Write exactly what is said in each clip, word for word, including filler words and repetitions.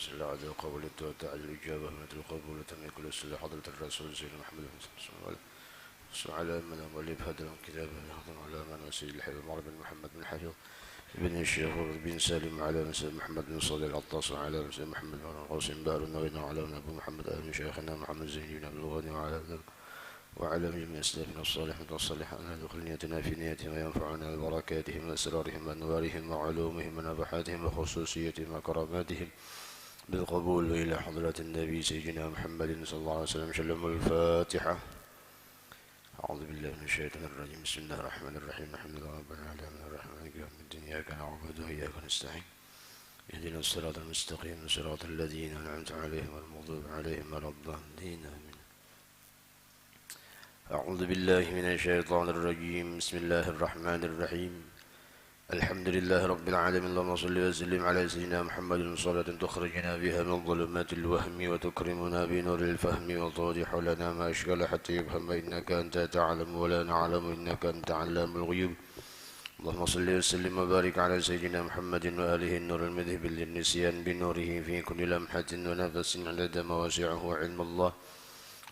صلى على قول الدعاء تعجل الإجابة من القبول وتملك الوصول إلى حضرة الرسول سيدنا محمد صلى الله عليه وسلم. وعلى من ألف هذا الكتاب العظيم على من وسيل الحبيب عمر بن محمد بن حفيظ بن الشيخ بن سالم وعلى من سيد محمد بن صالح العطاس وعلى من سيد محمد بن قاسم بحر النووي وعلى من أبو محمد آل شيخنا محمد زين بن عبد الغني وعلى وعلى جميع أسلافنا الصالحين والصالحات أن يدخل نيتنا في نيتهم وينفعنا ببركاتهم وأسرارهم وأنوارهم وعلومهم ونفحاتهم وخصوصيتهم وكراماتهم بالقبول إلى حضرة النبي سيدنا محمد صلى الله عليه وسلم. شلم الفاتحة. أعوذ بالله من الشيطان الرجيم. بسم الله الرحمن الرحيم. الحمد لله رب العالمين. الرحمن الرحيم. مالك يوم الدين. إياك نعبد وإياك نستعين. اهدنا الصراط المستقيم. صراط الذين أنعمت عليهم غير المغضوب عليهم ولا الضالين. آمين. أعوذ بالله من الشيطان الرجيم. بسم الله الرحمن الرحيم. الحمد لله رب العالمين. اللهم صل وسلم على سيدنا محمد صلاة تخرجنا بها من ظلمات الوهم وتكرمنا بنور الفهم وتوضح لنا ما أشكل حتى يفهم إنك أنت تعلم ولا نعلم إنك أنت علام الغيوب. اللهم صل وسلم وبارك على سيدنا محمد وآله النور المذهب للنسيان بنوره في كل لمحة ونفس عدد ما وسعه علم الله.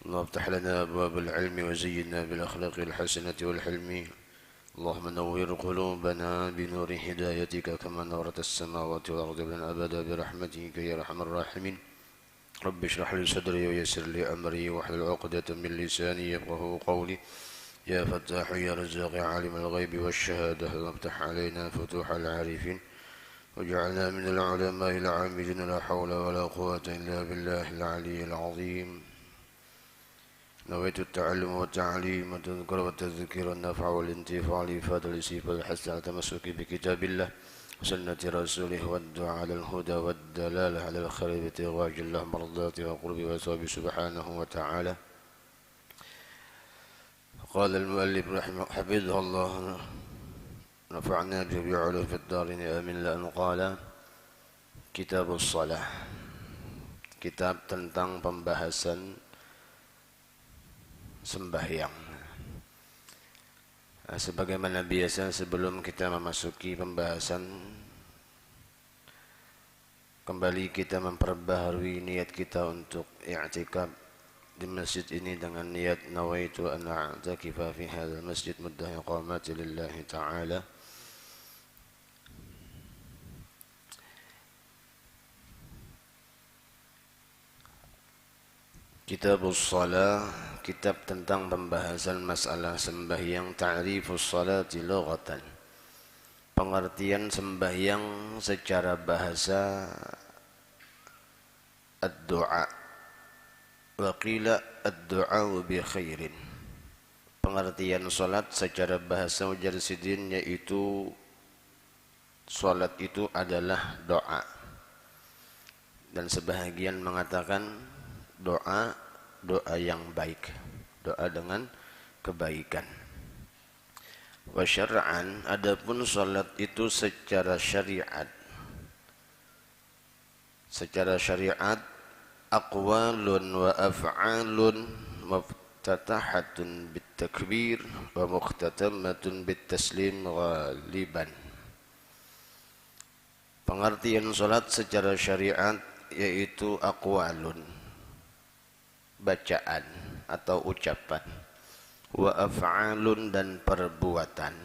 اللهم افتح لنا أبواب العلم وزينا بالأخلاق الحسنة والحلم. اللهم نور قلوبنا بنور هدايتك كما نورت السماوات والأرض ولنا أبدا برحمتك يا أرحم الراحمين. رب اشرح لي صدري ويسر لي أمري واحلل عقدة من لساني يفقهوا قولي. يا فتاح يا رزاق يا عالم الغيب والشهادة اللهم افتح علينا فتوح العارفين واجعلنا من العلماء العاملين. لا حول ولا قوة إلا بالله العلي العظيم. نويت التعلم والتعليم والتذكر والتذكير والنفع والانتفاع والإفادة والاستفادة والحث على التمسك بكتاب الله وسنة رسوله والدعاء على الهدى والدلالة على الخير ابتغاء وجه الله مرضاته وقربه وثوابه سبحانه وتعالى. قال المؤلف رحمه حفظه الله نفعنا به بعلوم في الدارين آمين لأن قال كتاب الصلاة. Kitab tentang pembahasan sembahyang. Nah, sebagaimana biasa, sebelum kita memasuki pembahasan, kembali kita memperbaharui niat kita untuk i'tikaf di masjid ini dengan niat nawaitu an a'takifa fi hadzal masjid muddah iqamati lillahi ta'ala. Kitabus Shalah, kitab tentang pembahasan masalah sembahyang, ta'rifus shalati lughatan. Pengertian sembahyang secara bahasa, ad-du'a. Wa qila ad-du'a bi khairin. Pengertian salat secara bahasa ujar sidin yaitu salat itu adalah doa. Dan sebahagian mengatakan doa, doa yang baik, doa dengan kebaikan. Wa syar'an, adapun salat itu secara syariat, secara syariat, aqwalun wa af'alun muftatahatun bit takbir wa muqtatamatun bit taslim ghaliban. Pengertian salat secara syariat yaitu aqwalun, bacaan atau ucapan, wa af'alun, dan perbuatan,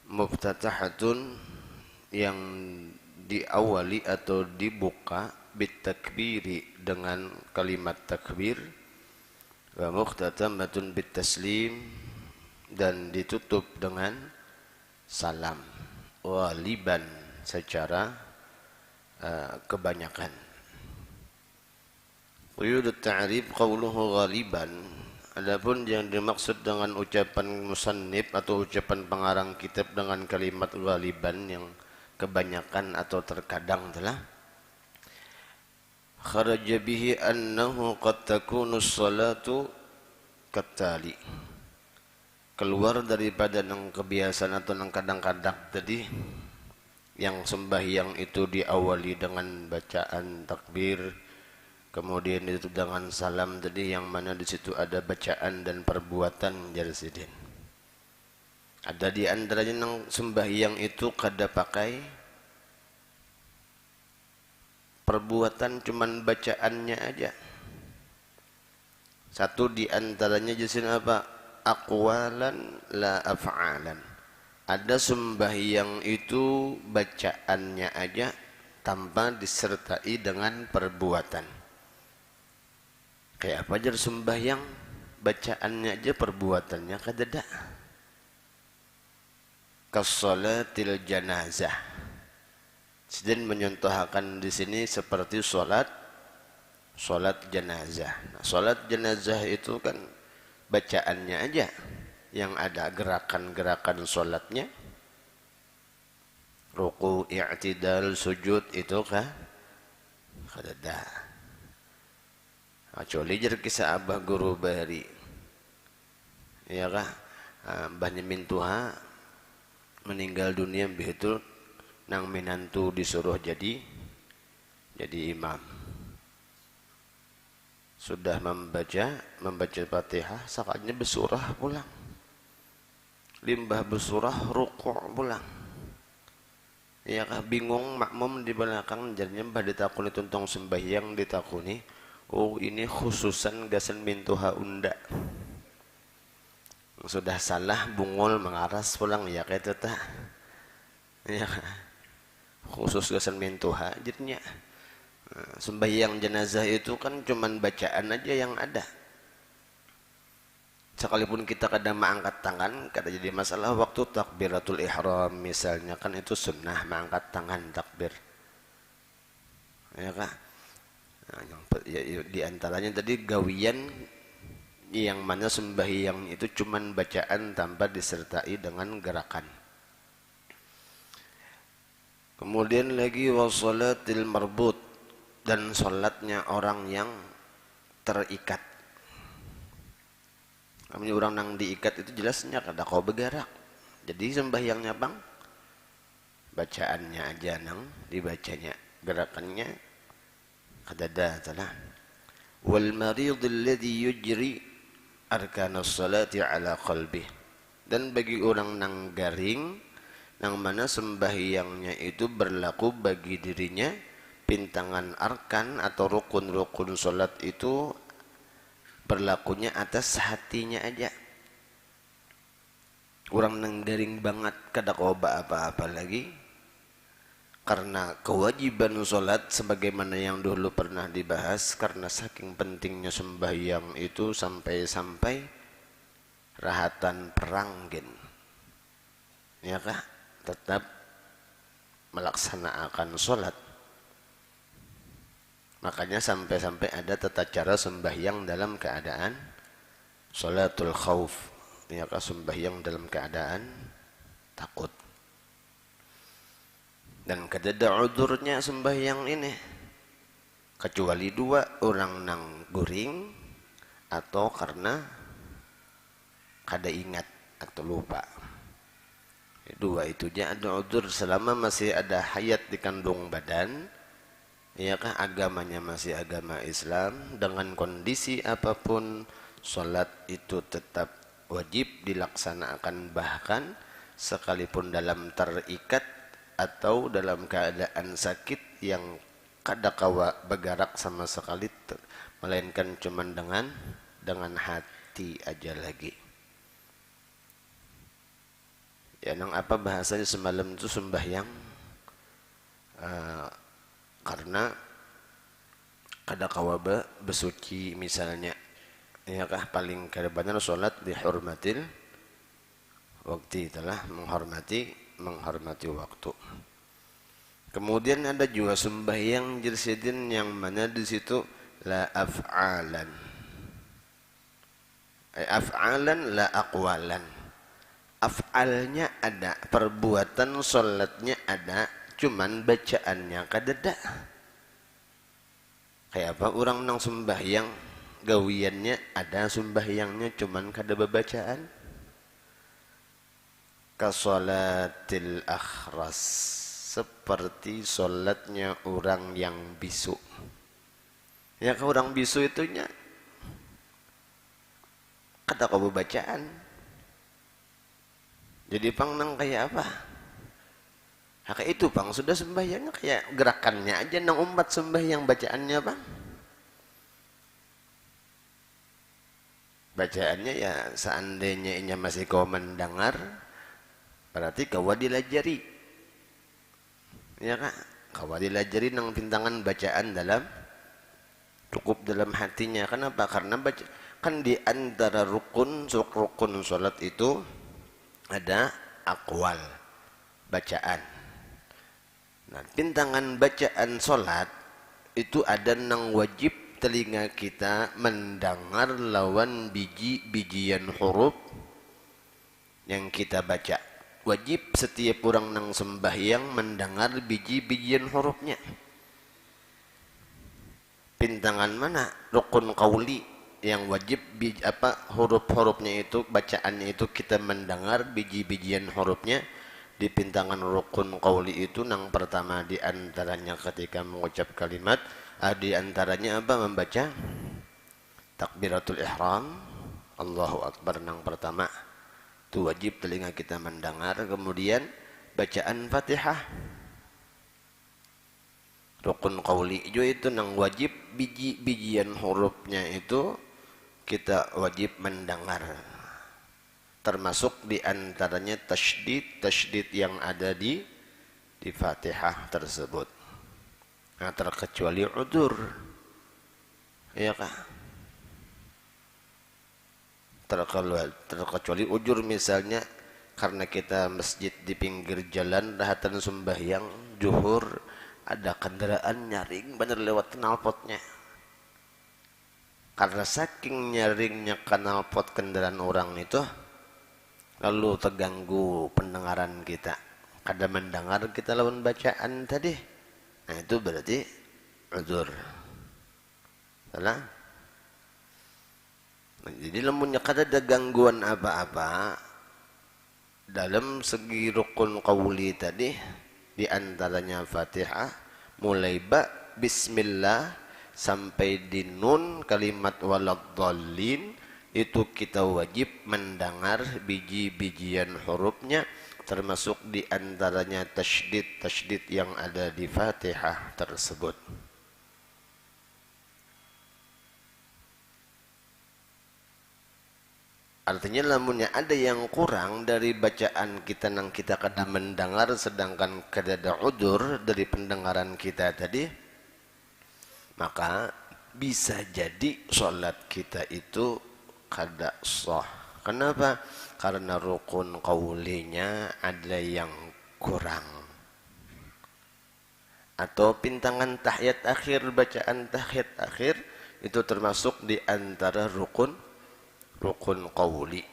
muftatahatun, yang diawali atau dibuka, bit takbiri, dengan kalimat takbir, wa muqtatamatun bit taslim, dan ditutup dengan salam, ghaliban, secara, eh, kebanyakan. Quyudut ta'rif, qauluhu ghaliban. Adapun yang dimaksud dengan ucapan musannif atau ucapan pengarang kitab dengan kalimat ghaliban yang kebanyakan atau terkadang telah kharaja bihi annahu qad takunu salatu kattali. Keluar daripada nang kebiasaan atau nang kadang-kadang tadi, yang sembahyang itu diawali dengan bacaan takbir, kemudian ditutup dengan salam tadi, yang mana di situ ada bacaan dan perbuatan, jar sidin. Ada di antaranya nang sembahyang itu kada pakai Perbuatan cuman bacaannya aja. Satu di antaranya jar sidin apa? Aqwalan la af'alan. Ada sembahyang itu bacaannya aja tanpa disertai dengan perbuatan. Kayak apa jar sembahyang? Bacaannya aja, perbuatannya kadada. Kasolatil janazah. Sidin menyontohakan di sini seperti solat, solat janazah. Nah, solat janazah itu kan bacaannya aja yang ada, gerakan-gerakan solatnya, ruku, i'tidal, sujud itu kah? Kadada. Kecuali jar kisah abah guru bahari, iya kah? Ah, mbahnya mintuha meninggal dunia, mbah itu nang minantu disuruh jadi, jadi imam. Sudah membaca, membaca Fatihah, sakalinya besurah pulang. Limbah besurah, rukuk pulang. Iya kah, bingung makmum di belakang, jarnya mbah ditakuni tuntung sembahyang, ditakuni, "Oh, ini khususan gasan mintuha unda." Sudah salah, bungul, mangaras pulang, ya kaitu tah. Iya kah? Khusus gasan mintuha, jarnya. Nah, sembahyang jenazah itu kan cuman bacaan aja yang ada. Sekalipun kita kada maangkat tangan, kada jadi masalah waktu takbiratul ihram, misalnya, kan itu sunnah maangkat tangan takbir. Ya kah? Nah, yang pe-, ya, ya, di antaranya tadi gawian yang mana sembahyang itu cuman bacaan tanpa disertai dengan gerakan. Kemudian lagi, wasolatil marbut, dan solatnya orang yang terikat. Amunnya urang nang diikat itu jelasnya kada kawa begarak. Jadi sembahyangnya pang bacaannya aja nang dibacanya, gerakannya kadada, talah. Wal maridil ladzi yujri arkanas salati ala qalbih. Dan bagi urang nang garing, nang mana sembahyangnya itu berlaku bagi dirinya, pintangan arkan atau rukun-rukun salat itu berlakunya atas hatinya aja. Urang nang garing bangat kada kawa baapa-apa lagi, karna kewajiban salat sebagaimana yang dahulu pernah dibahas, karna saking pentingnya sembahyang itu sampai-sampai rahatan perang gin, ya kah, tetap melaksanaakan salat. Makanya sampai-sampai ada tata cara sembahyang dalam keadaan salatul khauf, ya kah, sembahyang dalam keadaan takut. Dan kadada udurnya sembahyang ini, kecuali dua, urang nang guring atau karena kada ingat atau lupa. Dua itu ja ada udur. Selama masih ada hayat di kandung badan, iyakah, agamanya masih agama Islam, dengan kondisi apapun, salat itu tetap wajib dilaksanakan, bahkan sekalipun dalam terikat atau dalam keadaan sakit yang kada kawa bagarak sama sekali, te-, melainkan cuman dengan, dengan hati aja lagi. Ya, nang apa bahasanya semalam tu sembahyang, eh, karena kada kawa be-, besuci misalnya, ya kah, paling kada banar salat dihormatil waktu, itulah, menghormati, menghormati waktu. Kemudian ada jua sembahyang jar sidin yang mana di situ la af'alan. Eh, af'alan la aqwalan. Af'alnya ada, perbuatan salatnya ada, cuman bacaannya kadada. Kaya apa urang nang sembahyang, gawiannya ada sembahyangnya, cuman kada babacaan? Kasolatil akhras, seperti salatnya urang yang bisu. Ya, ka urang bisu itunya kada kawa babacaan. Jadi pang nang kaya apa? Nah, kayak itu pang sudah sembahyangnya, kayak gerakannya aja nang umpat sembahyang, bacaannya pang. Bacaannya ya, seandainya inya masih kawa mendengar, berarti kawa dilajari. Ya kak, kawa dilajari nang pintangan bacaan dalam, cukup dalam hatinya. Kenapa? Karena baca, kan di antara rukun, rukun salat itu ada akwal, bacaan. Nah, pintangan bacaan salat itu ada nang wajib telinga kita mendengar lawan biji-bijian huruf yang kita baca. Wajib setiap orang nang sembahyang mendengar biji-bijian hurufnya. Pintangan mana rukun qauli yang wajib, apa, huruf-hurufnya itu, bacaannya itu kita mendengar biji-bijian hurufnya? Di pintangan rukun qauli itu nang pertama di antaranya ketika mengucap kalimat, ah, di antaranya apa? Membaca takbiratul ihram, Allahu Akbar nang pertama. Itu wajib telinga kita mendengar. Kemudian bacaan Fatihah. Rukun qauli jua itu nang wajib, biji-bijian hurufnya itu kita wajib mendengar. Termasuk di antaranya tasydid, tasydid yang ada di, di Fatihah tersebut. Nah, terkecuali udzur. Iya kah? Terkecuali, terkecuali udzur, misalnya karena kita masjid di pinggir jalan, rahatan sembahyang juhur, ada kendaraan nyaring banar lewat knalpotnya. Karena saking nyaringnya knalpot kendaraan orang itu, lalu terganggu pendengaran kita, kada mendengar kita lawan bacaan tadi. Nah, itu berarti udzur. Salah. Nah, jadi lamunnya kada ada gangguan apa-apa dalam segi rukun qauli tadi, di antaranya Fatihah, mulai ba bismillah sampai di nun, kalimat waladdallin, itu kita wajib mendengar biji-bijian hurufnya, termasuk di antaranya tasydid-tasydid yang ada di Fatihah tersebut. Artinya, lamunnya ada yang kurang dari bacaan kita nang kita kada mendengar, sedangkan kada ada udzur dari pendengaran kita tadi, maka bisa jadi salat kita itu kada sah. Kenapa? Karena rukun qaulinya ada yang kurang. Atau pintangan tahiyat akhir, bacaan tahiyat akhir, itu termasuk di antara rukun, rukun qauli.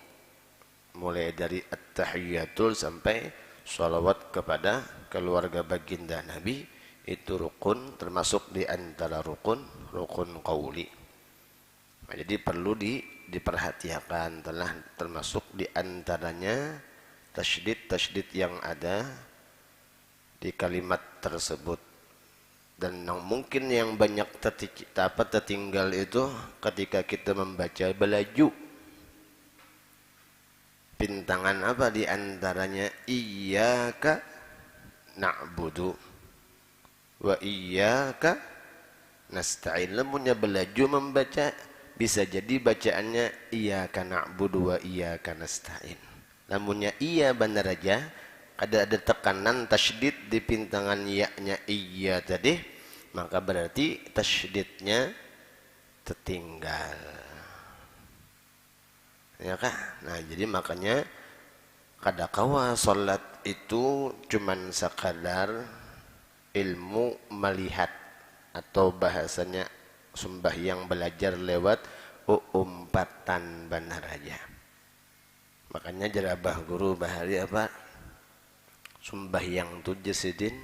Mulai dari at-tahiyatul sampai shalawat kepada keluarga baginda Nabi, itu rukun, termasuk di antara rukun, rukun qauli. Nah, jadi perlu di, diperhatiakan, telah termasuk di antaranya tasydid-tasydid yang ada di kalimat tersebut. Dan yang mungkin yang banyak teti-, apa, tertinggal itu ketika kita membaca balaju. Pintangan apa di antaranya? Iyyaka na'budu wa iyyaka nasta'in. Lamunnya balaju membaca, bisa jadi bacaannya iyyaka na'budu wa iyyaka nasta'in. Lamunnya iya banar aja, kada ada tekanan tasydid di pintangan ya-nya iya tadi, maka berarti tasydidnya tertinggal. Ya kah? Nah, jadi makanya kada kawa salat itu cuman sakadar ilmu malihat atau bahasanya sumbahyang balajar lewat uumpatan banar aja. Makanya jar abah guru bahari apa, sumbahyang tu jar sidin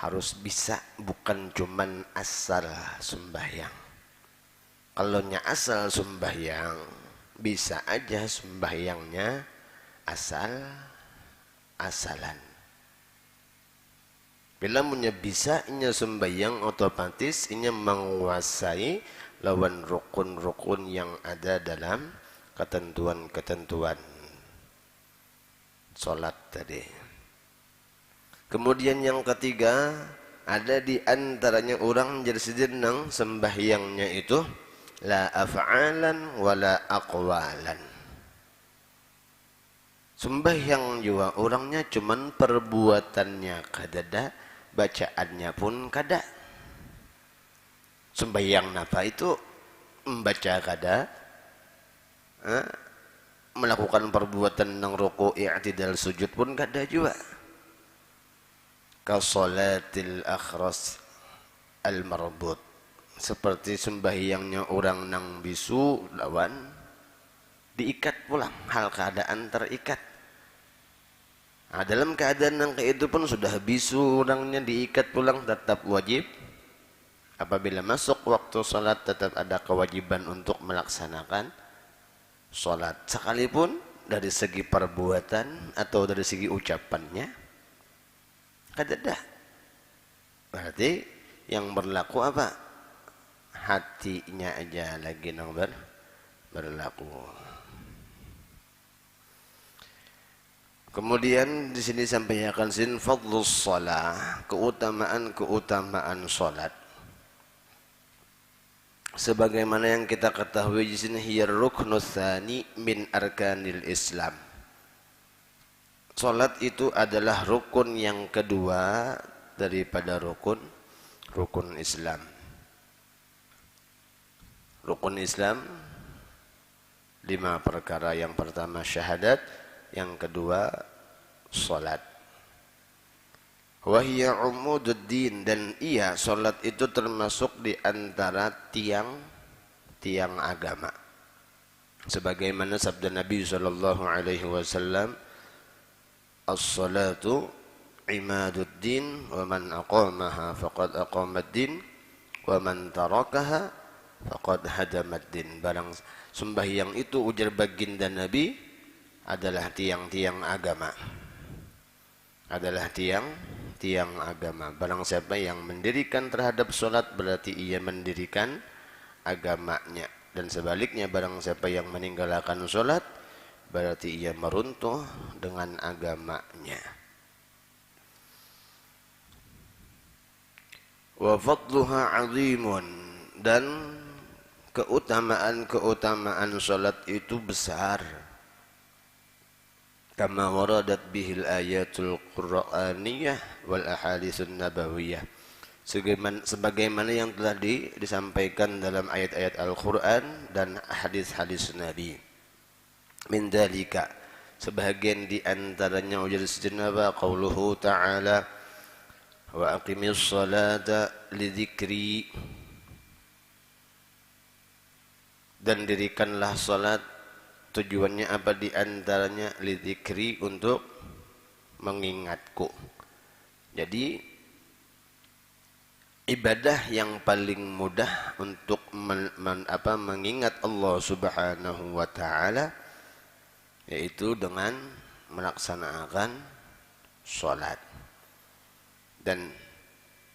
harus bisa, bukan cuman asal sumbahyang. Kalau nya asal sumbahyang, bisa aja sumbahyangnya asal-asalan. Bila munnya bisa inya sumbahyang, otomatis inya manguasai lawan rukun-rukun yang ada dalam ketentuan-ketentuan salat tadi. Kemudian yang ketiga, ada di antaranya urang jar sidin nang sembahyangnya itu la af'alan wala aqwalan. Sembahyang jua urangnya, cuman perbuatannya kadada, bacaannya pun kada. Sembahyang napa itu? Membaca kada, eh, melakukan perbuatan nang ruku, i'tidal, sujud pun kada jua. Kasolatil akhras al marbut, seperti sembahyangnya orang nang bisu lawan diikat pulang, hal keadaan terikat. Nah, dalam keadaan yang kayak itu pun sudah bisu orangnya, diikat pulang, tetap wajib. Apabila masuk waktu sholat, tetap ada kewajiban untuk melaksanakan sholat, sekalipun dari segi perbuatan atau dari segi ucapannya kadada. Berarti yang berlaku apa? Hatinya aja lagi nang ber, berlaku. Kemudian di sini sampaikan sin fadlus shalah, keutamaan-keutamaan salat. Sebagaimana yang kita ketahui di sini, hiya ruknus tsani min arkanil Islam. Salat itu adalah rukun yang kedua daripada rukun, rukun Islam. Rukun Islam lima perkara. Yang pertama syahadat, yang kedua salat. Wa hiya umududdin, dan ia, salat itu termasuk di antara tiang-tiang agama. Sebagaimana sabda Nabi sallallahu alaihi wasallam, "As-salatu imaduddin, wa man aqamaha faqad aqamaddin, wa man tarakaha faqad hadamaddin." Barang sembahyang itu, ujar baginda Nabi, adalah tiang-tiang agama. Adalah tiang-tiang agama. Barang siapa yang mendirikan terhadap salat, berarti ia mendirikan agamanya. Dan sebaliknya, barang siapa yang meninggalkan salat, berarti ia meruntuh dengan agamanya. Wa fadluha azimun, dan keutamaan-keutamaan salat itu besar. Kama waradat bihil ayatul Qur'aniyah wal ahaditsun nabawiyah. Sebagaimana, sebagaimana yang telah di, disampaikan dalam ayat-ayat Al-Quran dan hadis-hadis Nabi. Min dzalika, sebahagian di antaranya ujar Sayyidina, qauluhu ta'ala, "Wa aqimis salata li dzikri." Dan dirikanlah salat, tujuannya apa? Di antaranya li dzikri, untuk mengingatku. Jadi ibadah yang paling mudah untuk men, men, apa, mengingat Allah Subhanahu wa taala yaitu dengan melaksanakan salat. Dan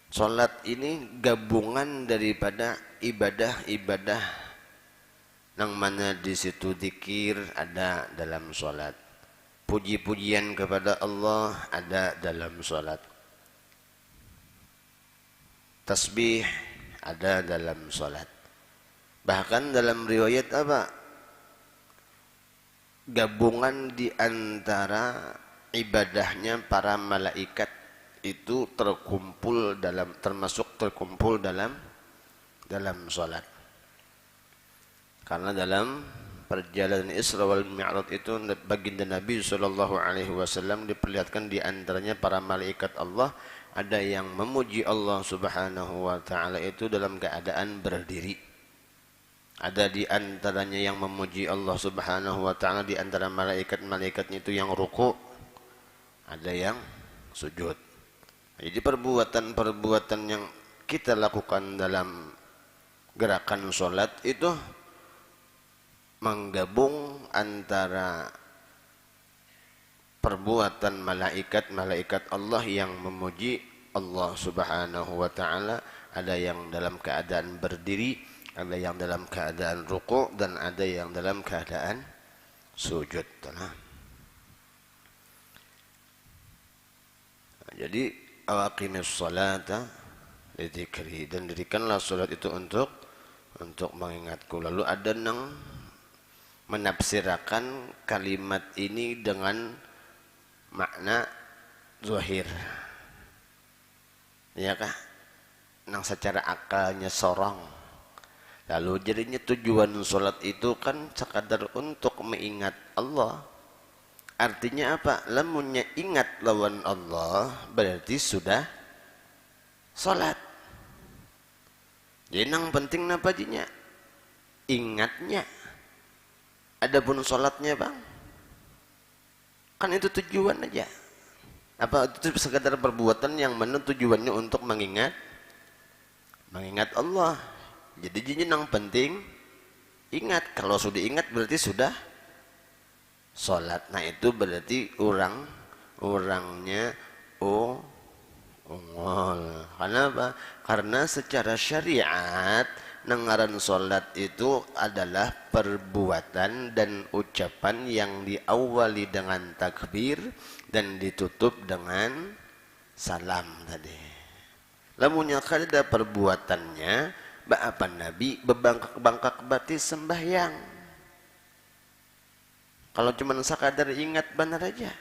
salat ini gabungan daripada ibadah-ibadah nang mana di situ zikir ada dalam salat. Puji-pujian kepada Allah ada dalam salat. Tasbih ada dalam salat. Bahkan dalam riwayat apa? Gabungan di antara ibadahnya para malaikat itu terkumpul dalam, termasuk terkumpul dalam, dalam salat. Karena dalam perjalanan Isra wal Mi'raj itu, Baginda Nabi sallallahu alaihi wasallam diperlihatkan di antaranya para malaikat Allah, ada yang memuji Allah Subhanahu wa taala itu dalam keadaan berdiri. Ada di antaranya yang memuji Allah Subhanahu wa taala di antara malaikat-malaikatnya itu yang ruku, ada yang sujud. Jadi perbuatan-perbuatan yang kita lakukan dalam gerakan salat itu menggabung antara perbuatan malaikat-malaikat Allah yang memuji Allah Subhanahu wa taala, ada yang dalam keadaan berdiri, ada yang dalam keadaan ruku, dan ada yang dalam keadaan sujud. Nah. Jadi, "Awaqimis sholata lidzikri," dan dirikanlah salat itu untuk untuk mengingatku. Lalu ada nang menafsirakan kalimat ini dengan makna zahir. Ya kah? Nang secara akalnya sorong. Lalu jadinya tujuan salat itu kan sekadar untuk mengingat Allah. Artinya apa? Lamunnya ingat lawan Allah, berarti sudah salat. Jadi nang penting napa jinya? Ingatnya. Adapun salatnya, Bang, kan itu tujuan aja. Apa itu sekadar perbuatan yang mana tujuannya untuk mengingat mengingat Allah. Jadi jinya nang penting ingat. Kalau sudah ingat berarti sudah salat. Nah, itu berarti orang orangnya oh ungol. Kenapa? Karena secara syariat nang ngaran salat itu adalah perbuatan dan ucapan yang diawali dengan takbir dan ditutup dengan salam tadi. Lamunnya kada perbuatannya, baapan Nabi bebangkak-bangkak batis sembahyang? Kalau cuman sakadar ingat banar aja.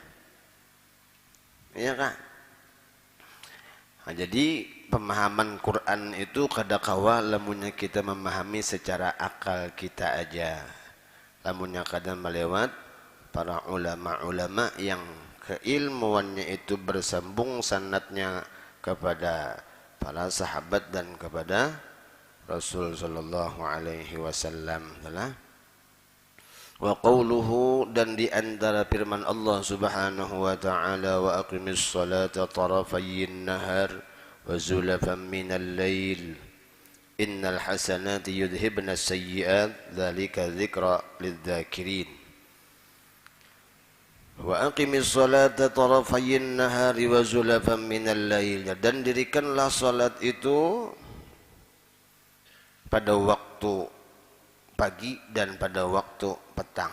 Iya kah? Nah, jadi pemahaman Quran itu kada kawa lamunnya kita memahami secara akal kita aja. Lamunnya kada melewat para ulama-ulama yang keilmuannya itu bersambung sanadnya kepada para sahabat dan kepada Rasul sallallahu alaihi wasallam. Salah. Wa qauluhu, dan di antara firman Allah Subhanahu wa taala, "Wa aqimis sholata tarafayyin nahar wa zulafan minal lail, innal hasanati yudhibnas sayyiat, dzalika dzikra lidzakirin." "Wa aqimis sholata tarafayyin nahari wa zulafan minal lail." Dan dirikanlah salat itu pada waktu pagi dan pada waktu petang.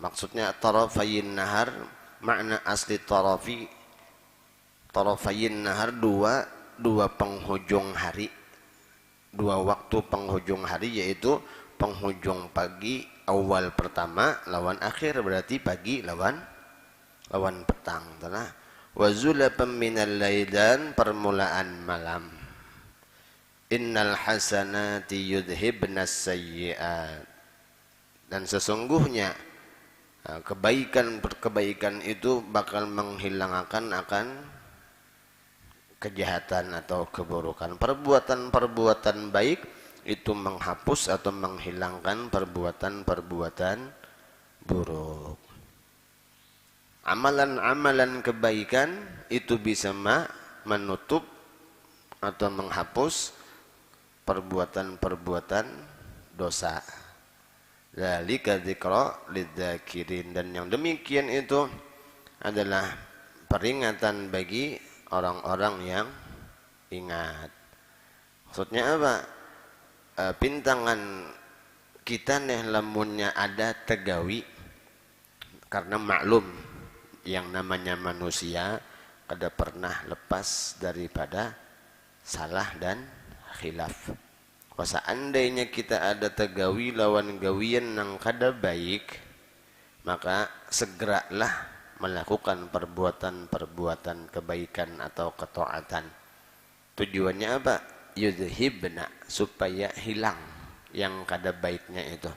Maksudnya tarafayin nahar, makna asli tarafi, tarafayin nahar dua, dua penghujung hari, dua waktu penghujung hari, yaitu penghujung pagi awal pertama lawan akhir, berarti pagi lawan lawan petang, tanah. Wa zulafan minal lail, dan permulaan malam. "Innal hasanati yudhibnas sayyiat." Dan sesungguhnya, eh, kebaikan-kebaikan itu bakal menghilangakan akan kejahatan atau keburukan. Perbuatan-perbuatan baik itu menghapus atau menghilangkan perbuatan-perbuatan buruk. Amalan-amalan kebaikan itu bisa ma-, menutup atau menghapus perbuatan-perbuatan dosa. Dzalika dzikra lidzakirin, dan yang demikian itu adalah peringatan bagi orang-orang yang ingat. Maksudnya apa? Eh, pintangan kita nih lamunnya ada tegawi, karena maklum yang namanya manusia kada pernah lepas daripada salah dan khilaf. Wah, seandainya kita ada tegawi lawan gawian nang kada baik, maka segeralah melakukan perbuatan-perbuatan kebaikan atau ketaatan. Tujuannya apa? Yudhibna, supaya hilang yang kada baiknya itu.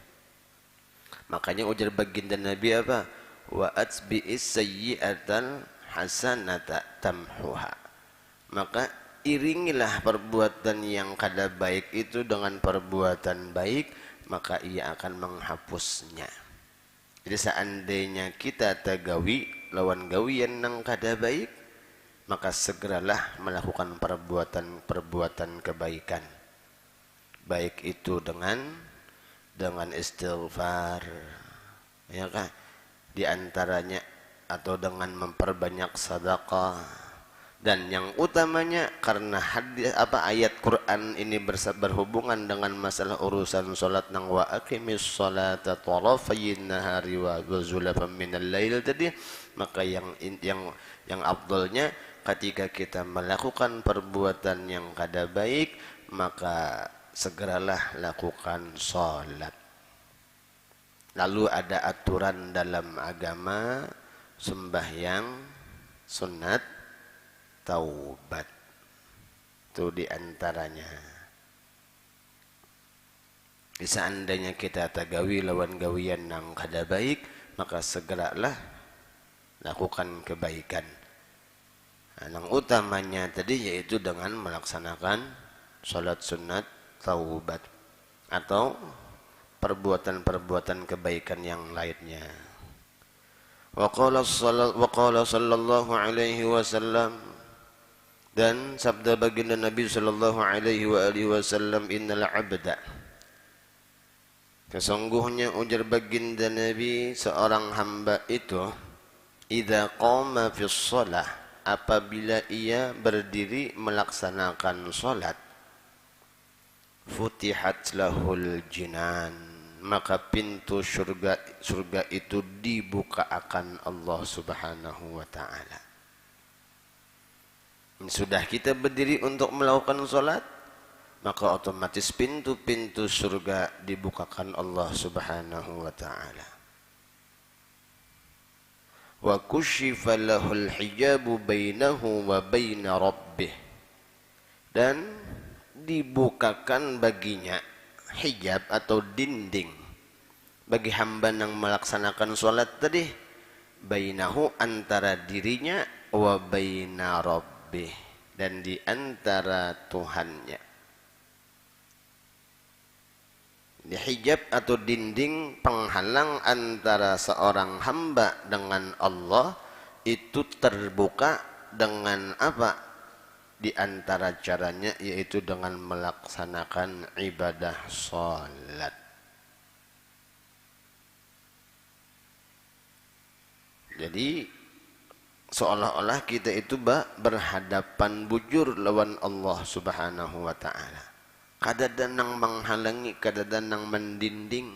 Makanya ujar baginda Nabi apa? "Wa atbi'is sayyi'atal hasanata tamhuha." Maka iringilah perbuatan yang kada baik itu dengan perbuatan baik, maka ia akan menghapusnya. Jadi seandainya kita tegawi lawan gawian nang kada baik, maka segeralah melakukan perbuatan-perbuatan kebaikan. Baik itu dengan dengan istighfar, ya kah? Di antaranya atau dengan memperbanyak sedekah. Dan yang utamanya karena hadis apa ayat Quran ini bersa-, berhubungan dengan masalah urusan salat nang "Wa aqimis sholata tarafayin nahari wa, wa zulafan minal lail" tadi, maka yang in-, yang yang afdalnya Ketika kita melakukan perbuatan yang kada baik, maka segeralah lakukan salat. Lalu ada aturan dalam agama, sembahyang, sunat, taubat. Itu diantaranya. Seandainya kita tagawi lawan gawian nang kada baik, maka segeralah lakukan kebaikan. Nah, nang utamanya tadi yaitu dengan melaksanakan salat sunat taubat atau perbuatan-perbuatan kebaikan yang lainnya. Wa qala sala-, wa qala sallallahu alaihi wasallam, dan sabda baginda Nabi sallallahu alaihi wa alihi wasallam, "Innal abda," sesungguhnya ujar baginda Nabi, seorang hamba itu, "idza qama fis shalah," apabila ia berdiri melaksanakan salat, "futihat lahul jinan," maka pintu surga, surga itu dibukaakan Allah Subhanahu wa Ta'ala. Sudah kita berdiri untuk melakukan salat, maka otomatis pintu-pintu surga dibukakan Allah Subhanahu wa Ta'ala. "Wa kusyifa lahul hijabu bainahu wa baina rabbih," dan dibukakan baginya hijab atau dinding bagi hamba nang melaksanakan salat tadi, bainahu, antara dirinya, wa baina rabbih, dan di antara Tuhannya. Di hijab atau dinding penghalang antara seorang hamba dengan Allah itu terbuka dengan apa? Di antara caranya yaitu dengan melaksanakan ibadah salat. Jadi seolah-olah kita itu ba-, berhadapan bujur lawan Allah Subhanahu wa Ta'ala. Kadada nang menghalangi, kadada nang mendinding.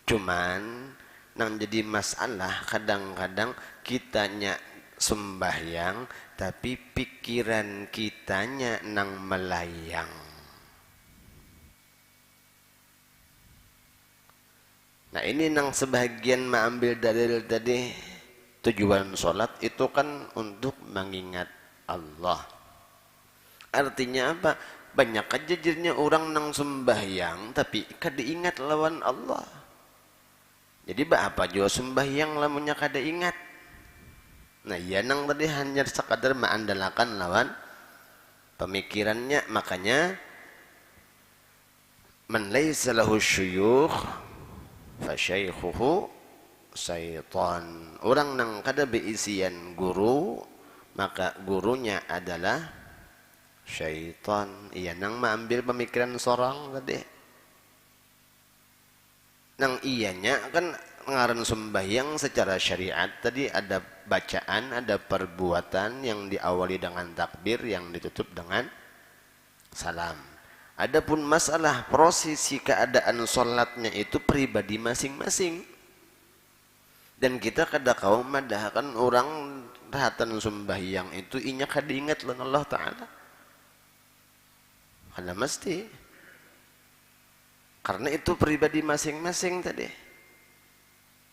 Cuman nang jadi masalah, kadang-kadang kitanya sembahyang tapi pikiran kitanya nang melayang. Nah, ini nang sebahagian maambil dalil tadi, tujuan salat itu kan untuk mengingat Allah. Artinya apa? Banyak aja jirnya orang nang sembahyang tapi kada ingat lawan Allah. Jadi ba apa jua sembahyang lamunnya kada ingat? Nah, iya nang tadi hanya sekadar maandalakan lawan pemikirannya, makanya "Man laisa lahu syuyukh, fa syaikhuhu syaitan." Urang nang kada beisian guru, maka gurunya adalah syaitan. Iya nang maambil pamikiran sorang tadi. Nang iyanya kan ngaran sumbahyang secara syariat tadi ada bacaan, ada perbuatan yang diawali dengan takbir, yang ditutup dengan salam. Adapun masalah prosesi keadaan sholatnya itu pribadi masing-masing. Dan kita kada kawa madahakan urang rahatan sumbahyang itu inya kada ingat lawan Allah Ta'ala. Kada mesti. Karena itu pribadi masing-masing tadi.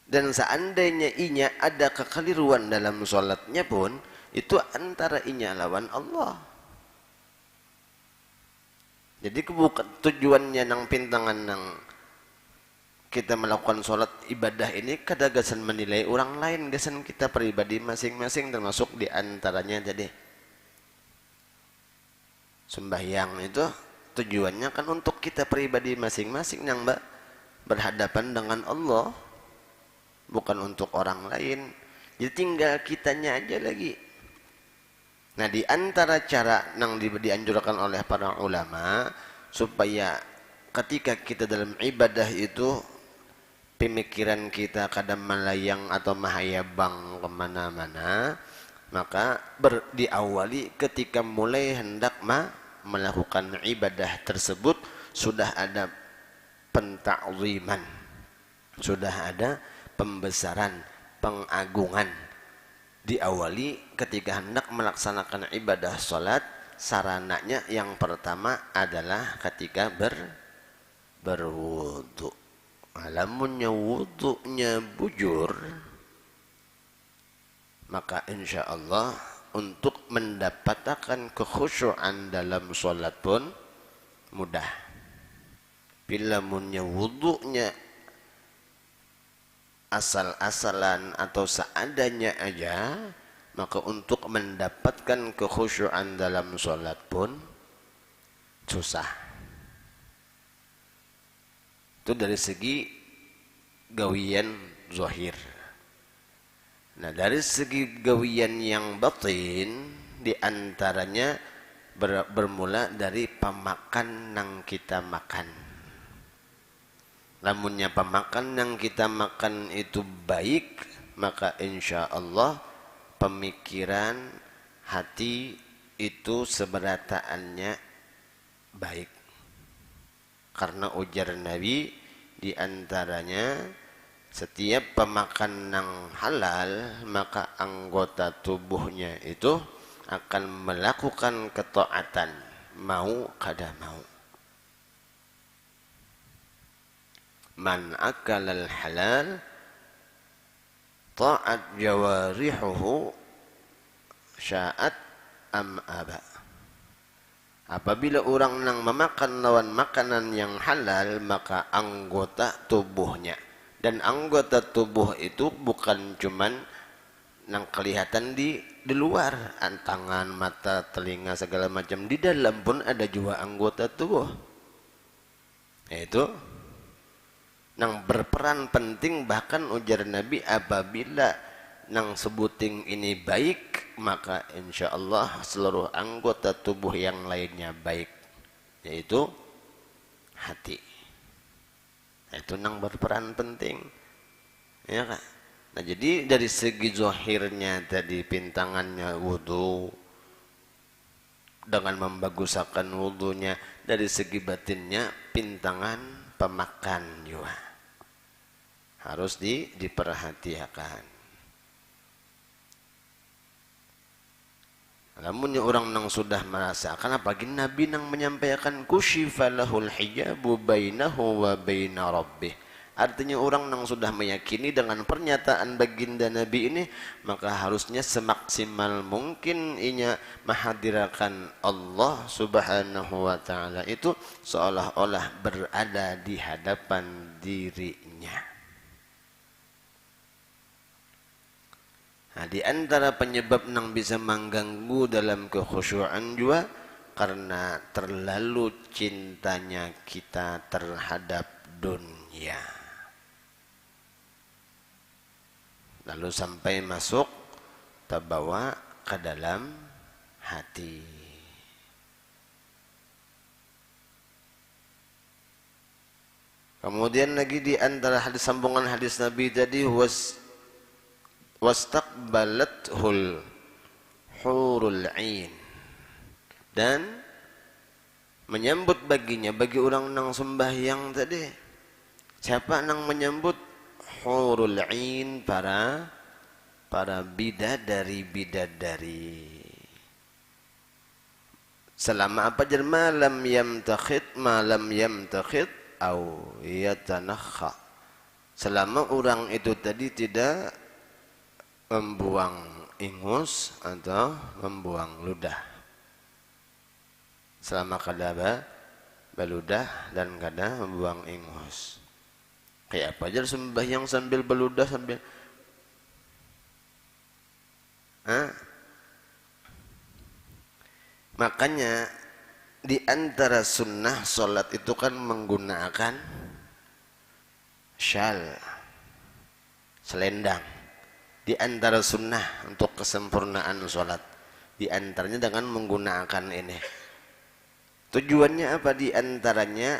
Dan seandainya inya ada kekeliruan dalam sholatnya pun, itu antara inya lawan Allah. Jadi kebuka-, tujuannya nang pintangan nang kita melakukan sholat ibadah ini kada gasan menilai orang lain, gasan kita pribadi masing-masing, termasuk diantaranya tadi. Sembahyang itu tujuannya kan untuk kita pribadi masing-masing yang ba-, berhadapan dengan Allah, bukan untuk orang lain. Jadi tinggal kitanya aja lagi. Nah, di antara cara nang di-, dianjurkan oleh para ulama supaya ketika kita dalam ibadah itu pemikiran kita kada melayang atau mahayabang kemana-mana, maka ber-, diawali ketika mulai hendak ma-, melakukan ibadah tersebut sudah ada pentakziman, sudah ada pembesaran, pengagungan. Diawali ketika hendak melaksanakan ibadah salat, sarananya yang pertama adalah ketika ber-, berwudu. Nah, lamunnya wudunya bujur, maka insya Allah untuk mendapatakan kekhusyuan dalam salat pun mudah. Bila munnya wudunya asal-asalan atau seadanya aja, maka untuk mendapatkan kekhusyuan dalam salat pun susah. Itu dari segi gawian zahir. Nah, dari segi gawian yang batin, di antaranya ber-, bermula dari pamakan nang kita makan. Lamunnya pamakan nang kita makan itu baik, maka insya Allah pemikiran, hati itu seberataannya baik. Karena ujar Nabi, di antaranya, setiap pamakan nang halal, maka anggota tubuhnya itu akan melakukan ketaatan, mau kada mau. Man akalal halal, ta'at jawarihuhu sya'at am aba. Apabila urang nang mamakan lawan makanan yang halal, maka anggota tubuhnya. Dan anggota tubuh itu bukan cuman nang kelihatan di, di luar, tangan, mata, telinga, segala macam. Di dalam pun ada jua anggota tubuh. Yaitu nang berperan penting, bahkan ujar Nabi, apabila nang sebuting ini baik, maka insya Allah seluruh anggota tubuh yang lainnya baik, yaitu hati. Itu nang berperan penting. Ya, Kak? Nah, jadi dari segi zahirnya tadi, pintangannya wudu, dengan membagusakan wudunya, dari segi batinnya pintangan pamakan jua harus di-, diperhatiakan. Lamunnya urang nang sudah marasakan, apalagi Nabi nang menyampaikan, kusyifa lahul hijabu bainahu wa baina rabbih. Artinya, urang nang sudah meyakini dengan pernyataan baginda Nabi ini, maka harusnya semaksimal mungkin inya mahadirakan Allah Subhanahu wa Ta'ala itu seolah-olah berada di hadapan dirinya. Nah, di antara penyebab nang bisa mangganggu dalam kekhusyuan jua karena terlalu cintanya kita terhadap dunia. Lalu sampai masuk, tabawa ka dalam hati. Kemudian lagi di antara hadis, sambungan hadis Nabi tadi, was-, wastaqbalathul hurul ain. Dan menyambut baginya, bagi urang nang sembahyang tadi. Siapa nang menyambut? Hurul ain, para, para bidadari-bidadari. Selama apa jar? Ma lam yamtakhit, ma lam yamtakhit au yatanakha. Selama urang itu tadi tidak membuang ingus atau membuang ludah. Selama kada ba-, baludah dan kada membuang ingus. Kayak apa jar sembahyang sambil baludah, sambil Hah? Makanya, di antara sunnah salat itu kan menggunakan syal, selendang. Di antara sunnah untuk kesempurnaan salat, di antaranya dengan menggunakan ini. Tujuannya apa? Di antaranya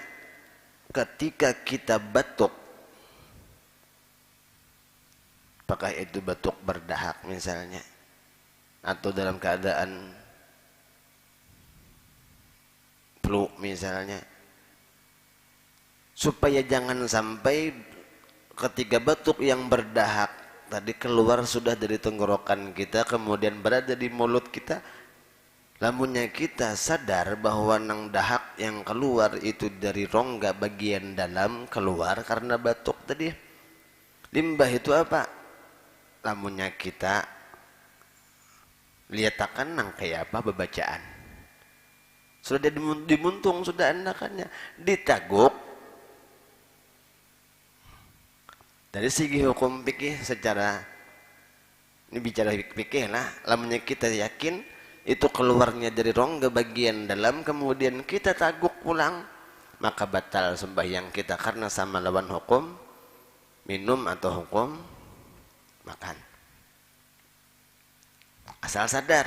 ketika kita batuk, apakah itu batuk berdahak misalnya, atau dalam keadaan flu misalnya, supaya jangan sampai ketika batuk yang berdahak tadi keluar sudah dari tenggorokan kita, kemudian berada di mulut kita. Lamunnya kita sadar bahwa nang dahak yang keluar itu dari rongga bagian dalam keluar karena batuk tadi. Limbah itu apa? Lamunnya kita liatakan nang kaya apa bebacaan. Sudah dimun-, dimuntung sudah andakannya. Ditaguk. Dari segi hukum fikih secara, ini bicara fikih lah, lamunnya kita yakin itu keluarnya dari rongga bagian dalam, kemudian kita taguk pulang, maka batal sembahyang kita karena sama lawan hukum minum atau hukum makan. Asal sadar,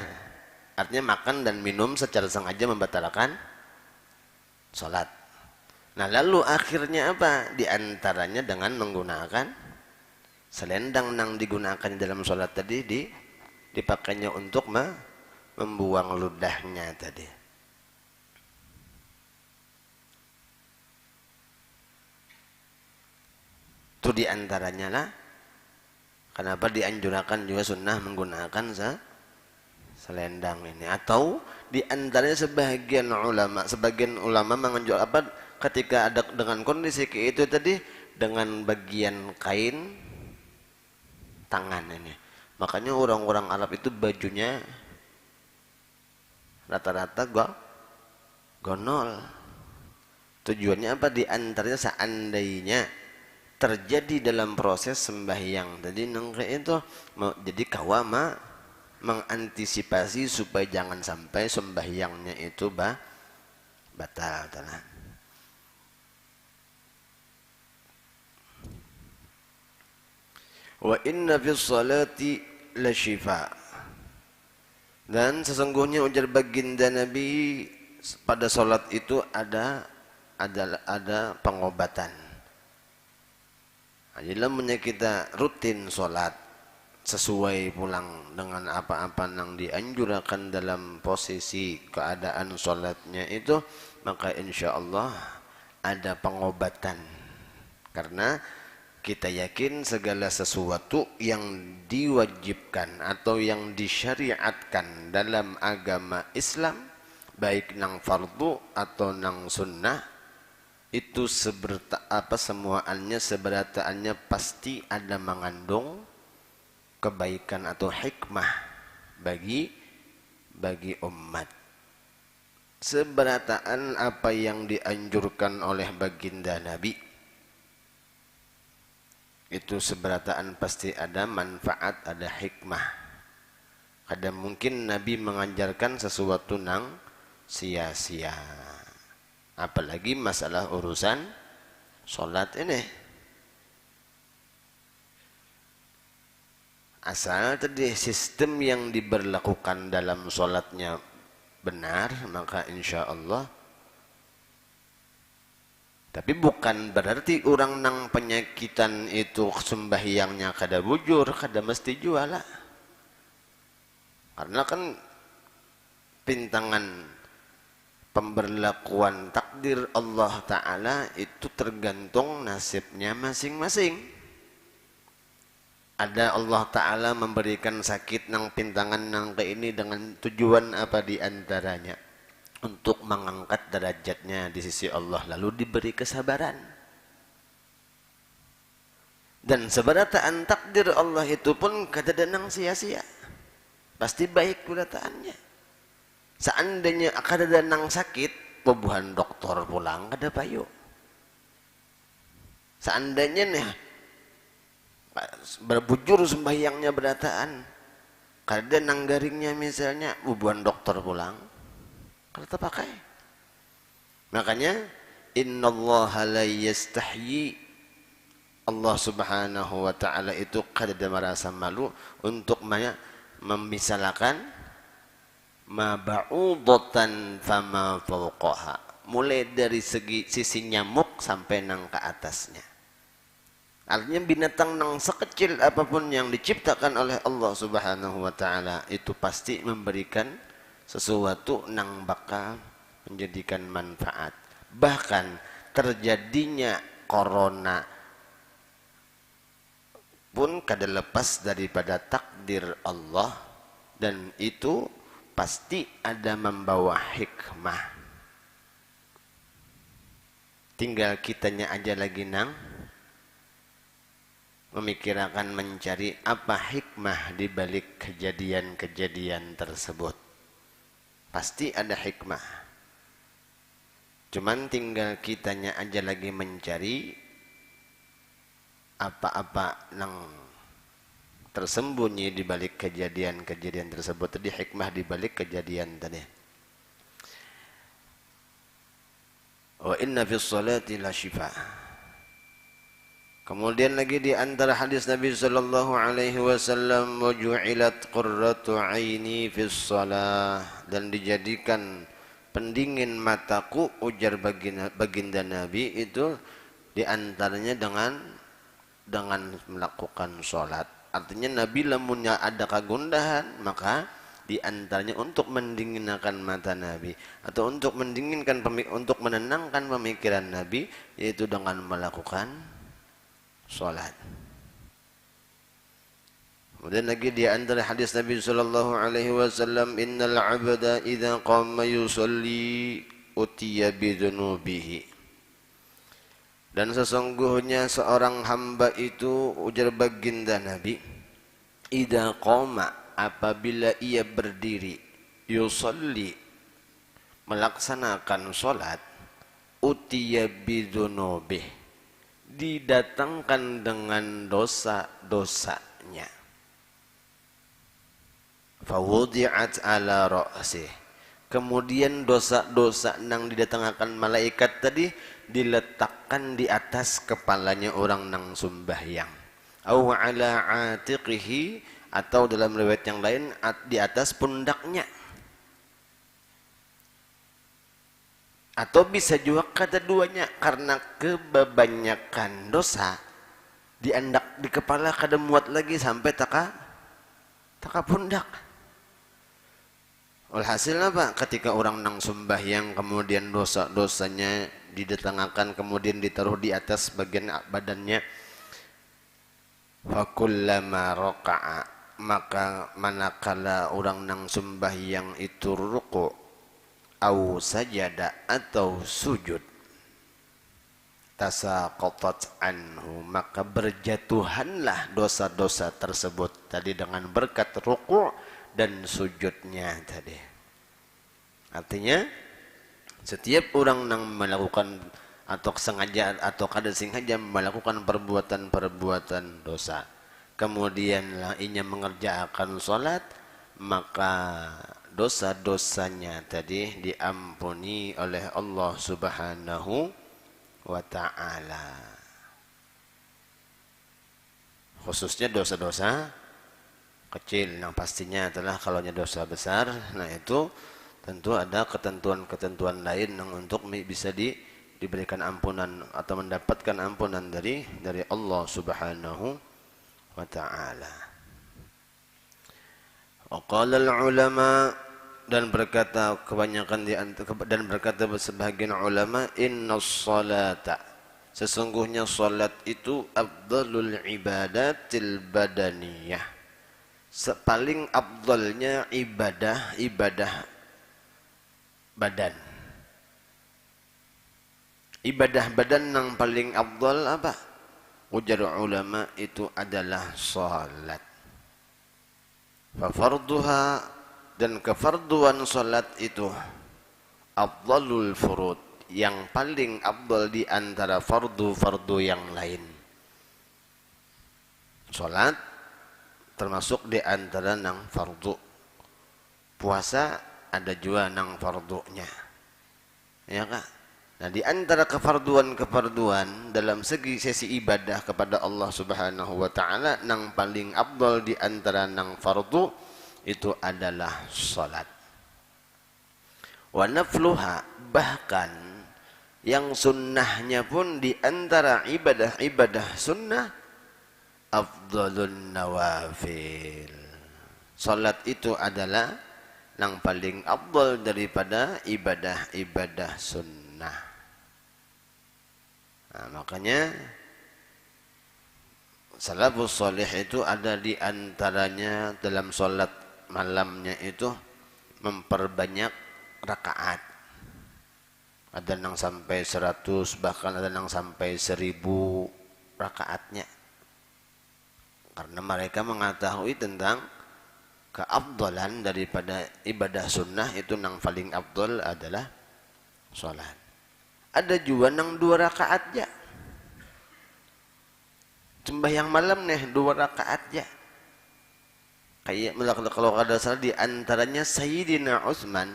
artinya makan dan minum secara sengaja membatalkan sholat. Nah, lalu akhirnya apa? Di antaranya dengan menggunakan selendang nang digunakan dalam sholat tadi, di, dipakainya untuk me-, membuang ludahnya tadi. Itu di antaranya lah. Kenapa dianjurakan juga sunnah menggunakan se-, selendang ini? Atau di antaranya sebahagian ulama, sebagian ulama menganjur apa, ketika ada dengan kondisi kayak itu tadi, dengan bagian kain tangan ini. Makanya orang-orang Arab itu bajunya rata-rata go-, gonol. Tujuannya apa? Di antaranya seandainya terjadi dalam proses sembahyang tadi nang kayak itu, mau, jadi kawa ma-, mengantisipasi supaya jangan sampai sembahyangnya itu ba-, batal, tanah. Wa inna fis salati la syifa. Dan sesungguhnya, ujar baginda Nabi, pada salat itu ada, ada, ada pengobatan. Nah, jadi lamunnya kita rutin salat sesuai pulang dengan apa-apa nang dianjurakan dalam posisi keadaan salatnya itu, maka insya Allah ada pengobatan. Karena kita yakin segala sesuatu yang diwajibkan atau yang disyariatkan dalam agama Islam, baik nang fardu atau nang sunnah, itu seberta-, apa, semuaannya, seberataannya pasti ada mengandung kebaikan atau hikmah bagi, bagi umat. Seberataan apa yang dianjurkan oleh baginda Nabi, itu seberataan pasti ada manfaat, ada hikmah. Kada mungkin Nabi mengajarkan sesuatu nang sia-sia. Apalagi masalah urusan salat ini. Asal tadi sistem yang diberlakukan dalam salatnya benar, maka insya Allah. Tapi bukan berarti orang nang penyakitan itu sembahyangnya kada bujur, kada mesti jua lah. Karena kan pintangan pemberlakuan takdir Allah Ta'ala itu tergantung nasibnya masing-masing. Ada Allah Ta'ala memberikan sakit nang pintangan nang ke ini dengan tujuan apa di antaranya? Untuk mengangkat derajatnya di sisi Allah, lalu diberi kesabaran. Dan seberataan takdir Allah itu pun kadada nang sia-sia. Pasti baik berataannya. Seandainya kadada nang sakit, bubuhan doktor pulang kada payu. Seandainya nih, berbujur sembahyangnya berataan, kada nang garingnya misalnya, bubuhan doktor pulang, kada terpakai. Makanya, innallaha la yastahyi, Allah Subhanahu wa Ta'ala itu kada ada merasa malu untuk maya-, memisalakan ma ba'udatan fama fauqaha. Mulai dari segi sisi nyamuk sampai nang ke atasnya. Artinya, binatang nang sekecil apapun yang diciptakan oleh Allah Subhanahu wa Ta'ala itu pasti memberikan sesuatu nang bakal menjadikan manfaat. Bahkan terjadinya corona pun kada lepas daripada takdir Allah, dan itu pasti ada membawa hikmah. Tinggal kitanya aja lagi nang memikirakan, mencari apa hikmah di balik kejadian-kejadian tersebut. Pasti ada hikmah. Cuman tinggal kitanya aja lagi mencari apa-apa nang tersembunyi di balik kejadian-kejadian tersebut tadi, hikmah di balik kejadian tadi. Wa inna fis salati la syifa. Kemudian lagi di antara hadis Nabi sallallahu alaihi wasallam, "Wa ju'ilat qurratu aini fis shalah," dan dijadikan pendingin mataku, ujar bagina-, baginda Nabi itu, di antaranya dengan, dengan melakukan salat. Artinya Nabi lamunnya ada kagundahan, maka di antaranya untuk mendinginakan mata Nabi atau untuk mendinginkan pemi-, untuk menenangkan pemikiran Nabi, yaitu dengan melakukan salat. Kemudian lagi di antara hadis Nabi sallallahu alaihi wasallam, "Innal abda idza qama yusalli utiya bidzunubihi." Dan sesungguhnya seorang hamba itu, ujar baginda Nabi, "Idza qama," apabila ia berdiri, "yusalli," melaksanakan salat, "utiya bidzunubih," didatangkan dengan dosa-dosanya. "Fawudi'at ala ra'sih." Kemudian dosa-dosa nang didatangakan malaikat tadi diletakkan di atas kepalanya orang nang sumbahyang. "Au ala atiqihi," atau dalam riwayat yang lain, at-, di atas pundaknya. Atau bisa jua kadaduanya, karena kebabanyakan dosa, diandak di kepala kada muat lagi sampai taka, taka pundak. Walhasil apa? Ketika orang nang sumbahyang, kemudian dosa-dosanya didatangakan, kemudian ditaruh di atas bagian badannya, "Fakullama raka'a," maka manakala urang nang sumbahyang itu ruku, au sajada, atau sujud, "tasaqatat anhu," maka berjatuhanlah dosa-dosa tersebut tadi dengan berkat ruku dan sujudnya tadi. Artinya, setiap urang nang melakukan atau sengaja atau kada sengaja melakukan perbuatan-perbuatan dosa, kemudianlah inya mengerjakan salat, maka dosa-dosanya tadi diampuni oleh Allah Subhanahu wa Ta'ala. Khususnya dosa-dosa kecil, yang pastinya adalah kalau nya dosa besar, nah, itu tentu ada ketentuan-ketentuan lain yang untuk mi-, bisa di-, diberikan ampunan atau mendapatkan ampunan dari, dari Allah Subhanahu wa Ta'ala. Wa qalal ulama, dan berkata kebanyakan di ant-, dan berkata sebahagian ulama, "Inna salata," sesungguhnya salat itu, "afdalul ibadatil badaniyah," se-, paling afdalnya ibadah, ibadah badan. Ibadah badan nang paling afdal apa? Ujar ulama, itu adalah salat. Fafarduha, dan kefarduan salat itu, afdalul furud, yang paling afdal di antara fardu-fardu yang lain. Salat termasuk di antara nang fardu. Puasa ada jua nang fardunya. Ya kah? Nah, di antara kefarduan-kefarduan dalam segi sesi ibadah kepada Allah Subhanahu wa Ta'ala, nang paling afdal di antara nang fardu itu adalah salat. Wa nafluha, bahkan yang sunnahnya pun di antara ibadah-ibadah sunnah, afdalun nawafil. Salat itu adalah nang paling afdal daripada ibadah-ibadah sunnah. Nah, makanya Salafus soleh itu ada di antaranya dalam sholat malamnya itu memperbanyak rakaat. Ada nang sampai seratus, bahkan ada nang sampai seribu rakaatnya. Karena mereka mengetahui tentang keafdalan daripada ibadah sunnah itu, nang paling afdal adalah sholat. Ada juga nang dua rakaat ja. Sembahyang malam nih dua rakaat ja. Kayak melak-, kalau kada salah di antaranya Sayyidina Utsman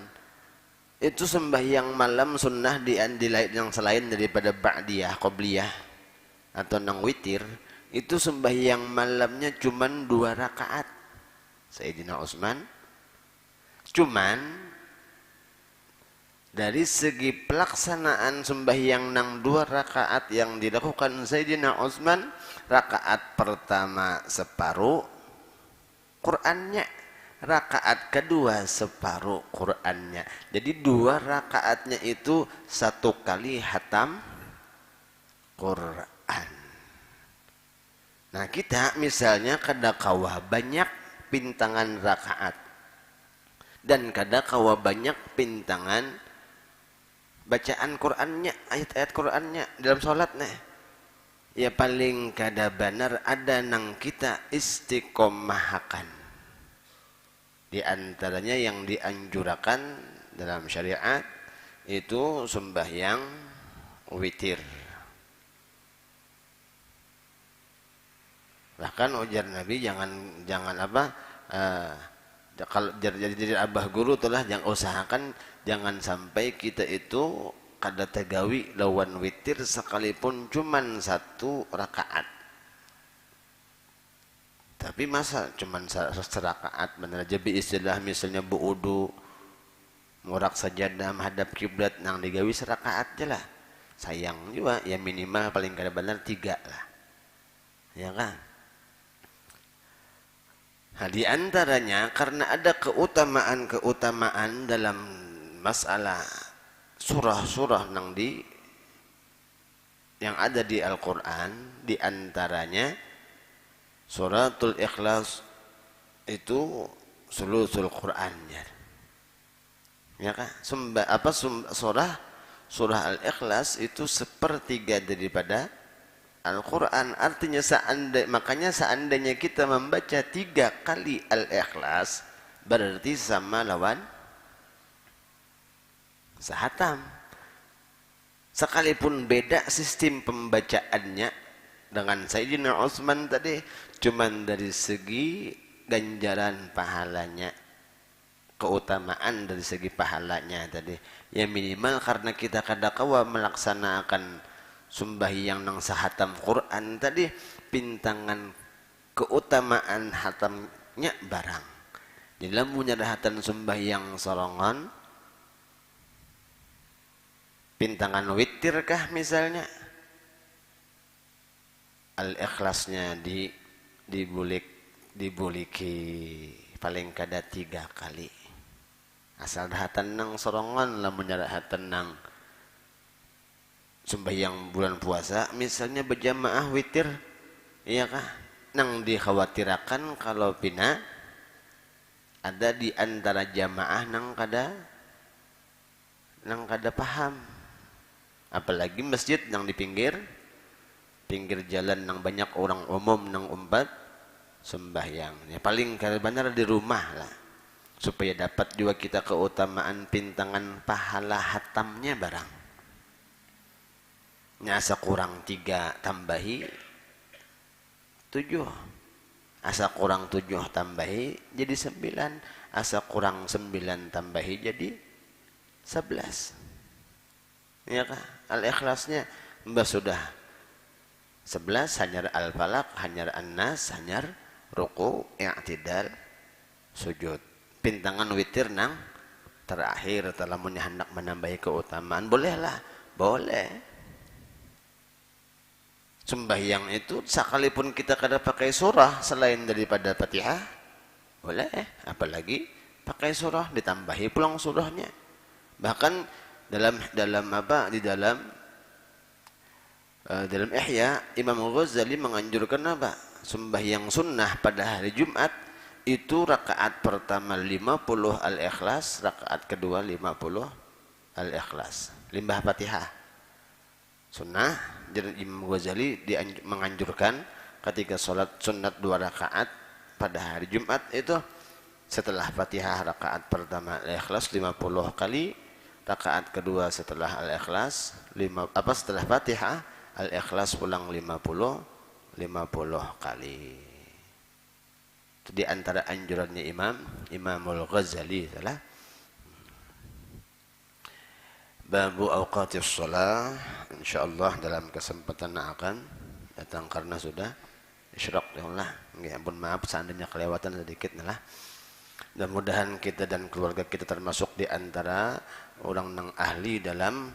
itu sembahyang malam sunnah di, di lain, yang selain daripada ba'diyah, qobliyah atau nang witir, itu sembahyang malamnya cuman dua rakaat. Sayyidina Utsman. Cuman dari segi pelaksanaan sembahyang nang dua rakaat yang dilakukan Sayyidina Utsman, rakaat pertama separuh Qur'annya, rakaat kedua separuh Qur'annya. Jadi dua rakaatnya itu satu kali hatam Qur'an. Nah, kita misalnya kada kawa banyak pintangan rakaat dan kada kawa banyak pintangan bacaan Qur'annya, ayat-ayat Qur'annya dalam sholat nih. Ya, paling kada banar ada nang kita istiqomahakan. Di antaranya yang dianjurakan dalam syariat itu sembahyang witir. Bahkan ujar Nabi, jangan, jangan apa, eh, kalau jar-, jadi, jadi abah guru tuh lah, jangan, usahakan jangan sampai kita itu kada tegawi lawan witir sekalipun cuman satu rakaat. Tapi masa cuman sa-, serakaat bener aja, bi istilah misalnya beudu, murak sajadah, menghadap kiblat, nang digawi serakaat aja lah. Sayang juga, ya minimal paling kada benar tiga lah. Ya kan? Nah, di antaranya karena ada keutamaan-keutamaan dalam masalah surah-surah nang di, yang ada di Al-Quran, di antaranya Suratul Ikhlas itu sulusul Quran, ya. Ya kah? Sumba-, apa, sum-, surah, surah Al-Ikhlas itu sepertiga daripada Al-Quran. Artinya seandai-, makanya seandainya kita membaca tiga kali Al-Ikhlas, berarti sama lawan sehatam. Sekalipun beda sistem pembacaannya dengan Sayyidina Utsman tadi, cuman dari segi ganjaran pahalanya, keutamaan dari segi pahalanya tadi. Ya minimal karena kita kada kawa melaksanakan sumbahyang nang sahatam Quran tadi, pintangan keutamaan hatamnya barang. Jadi lamun nyarahatan sumbahyang sorongan, pintangan witir kah misalnya, Al-Ikhlasnya di, dibulik, dibuliki paling kada tiga kali. Asal dahatan nang sorongan, lamun nyarahatan nang sumbahyang bulan puasa, misalnya berjamaah witir, iya kah? Nang dikhawatirakan kalau pina ada di antara jamaah nang kada, nang kada paham. Apalagi masjid nang di pinggir, pinggir jalan nang banyak orang umum nang umpat sembahyang. Ya, paling kada banar di rumah lah. Supaya dapat jua kita keutamaan pintangan pahala hatamnya barang. Nya asa kurang tiga tambahi tujuh. Asa kurang tujuh tambahi jadi sembilan. Asa kurang sembilan tambahi jadi sebelas. Ya kah? Al-Ikhlasnya. Mbah sudah sebelas, hanyar Al-Falaq, hanyar An-Nas, hanyar ruku, i'tidal, sujud. Pintangan witir nang terakhir, lamunnya handak menambahi keutamaan, bolehlah. Boleh. Sembahyang itu, sakalipun kita kada pakai surah selain daripada Fatihah, boleh, apalagi pakai surah, ditambahi pulang surahnya. Bahkan dalam, dalam apa, di dalam, eh, dalam Ihya, Imam Ghazali menganjurkan apa? Sembahyang sunnah pada hari Jumat itu rakaat pertama lima puluh Al-Ikhlas, rakaat kedua lima puluh Al-Ikhlas. Limbah Fatihah. Sunnah, jadi Imam Ghazali dianj- menganjurkan ketika sholat sunat dua rakaat pada hari Jumat itu setelah Fatihah rakaat pertama Al-Ikhlas lima puluh kali, rakaat kedua setelah Al-Ikhlas lima apa setelah Fatihah Al-Ikhlas pulang lima puluh lima puluh kali. Itu di antara anjurannya Imam Imamul Ghazali salah. Babu auqatis shalah, insyaallah dalam kesempatan yang akan datang karena sudah isyraq ya Allah. Nggih, ampun maaf seandainya kelewatan sedikit nah lah. Mudah-mudahan kita dan keluarga kita termasuk di antara orang nang ahli dalam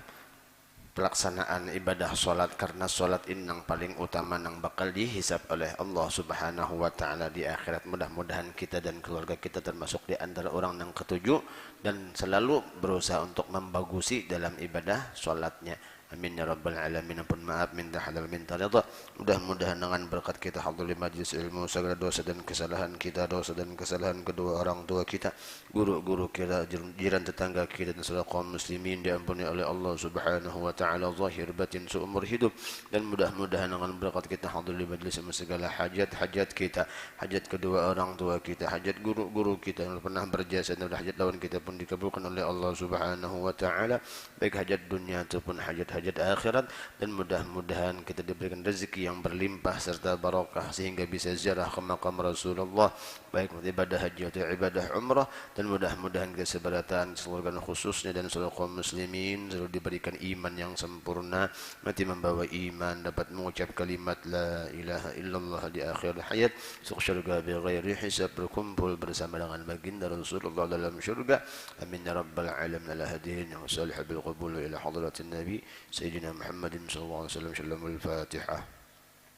pelaksanaan ibadah salat karena salat ini nang paling utama nang bakal dihisab oleh Allah Subhanahu wa taala di akhirat. Mudah-mudahan kita dan keluarga kita termasuk di antara orang nang ketuju dan selalu berusaha untuk membagusi dalam ibadah salatnya. Amin ya rabbal alamin. Ampun maaf, minta halal, minta ridha. Mudah-mudahan dengan berkat kita hadir di majlis ilmu, segala dosa dan kesalahan kita, dosa dan kesalahan kedua orang tua kita, guru-guru kita, jir- jiran tetangga kita, dan saudara kaum muslimin diampuni oleh Allah Subhanahu wa taala zahir batin seumur hidup. Dan mudah-mudahan dengan berkat kita hadir di majlis ilmu, segala hajat-hajat kita, hajat kedua orang tua kita, hajat guru-guru kita yang pernah berjasa dan berhajat lawan kita pun dikabulkan oleh Allah Subhanahu wa taala, baik hajat dunia ataupun hajat-hajat akhirat. Dan mudah-mudahan kita diberikan rezeki yang berlimpah serta barokah sehingga bisa ziarah ke makam Rasulullah, baik ibadah haji atau ibadah umrah. Dan mudah-mudahan kita sebaratan seluruh khususnya dan seluruh kaum muslimin selalu diberikan iman yang sempurna, mati membawa iman, dapat mengucap kalimat la ilaha illallah di akhir hayat, masuk syurga bighairi hisab, berkumpul bersama dengan baginda Rasulullah dalam syurga. Amin ya rabbal alamin. Ala hadirin yang salih bil qabul ila hadratin nabi sayyidina Muhammadin sallallahu alaihi wasallam. Shalom al-Fatihah.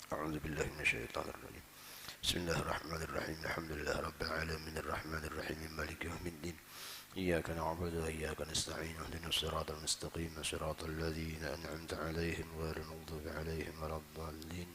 أعوذ بالله من الشيطان الرجيم. بسم الله الرحمن الرحيم. الحمد لله رب العالمين. الرحمن الرحيم. مالك يوم الدين. إياك نعبد وإياك نستعين. اهدنا الصراط المستقيم. صراط الذين أنعمت عليهم غير المغضوب عليهم ولا الضالين.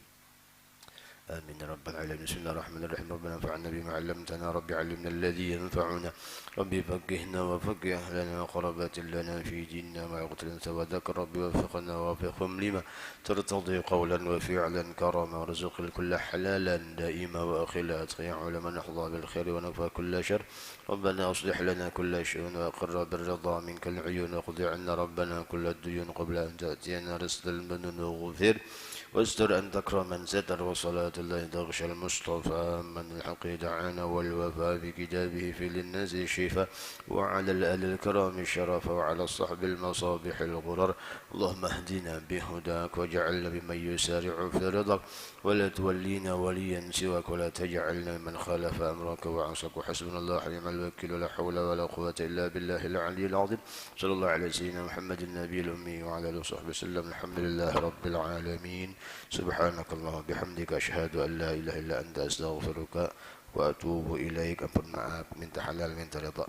آمين يا رب العالمين. بسم الله الرحمن الرحيم. ربنا انفعنا بما علمتنا. رب علمنا الذي ينفعنا. رب فقهنا وفقه أهلنا وقرابات لنا في ديننا مع قتل ثوى ذكر. رب وفقنا ووفقهم لما ترتضي قولا وفعلا كرما. وارزق الكل حلالا دائما وأخل أتقيا علما نحظى بالخير ونكفى كل شر. ربنا أصلح لنا كل شيء وأقر بالرضا منك العيون واقض عنا ربنا كل الديون قبل أن تأتينا رزق المنون وغفر واستر أن تكرم من ستر وصلاة الله تغشى المصطفى من الحق دعانا والوفاء بكتابه في للناس شفاء وعلى الآل الكرام الشرف وعلى الصحب المصابيح الغرر. اللهم اهدنا بهداك واجعلنا ممن يسارع في رضاك ولا تولينا وليا سواك ولا تجعلنا ممن خالف أمرك وعصاك. وحسبنا الله ونعم الوكيل ولا حول ولا قوة إلا بالله العلي العظيم. صلى الله على سيدنا محمد النبي الأمي وعلى آله وصحبه وسلم. الحمد لله رب العالمين. سبحانك اللهم وبحمدك أشهد أن لا إله إلا أنت أستغفرك وأتوب إليك. Ampun maaf, minta halal, minta ridha.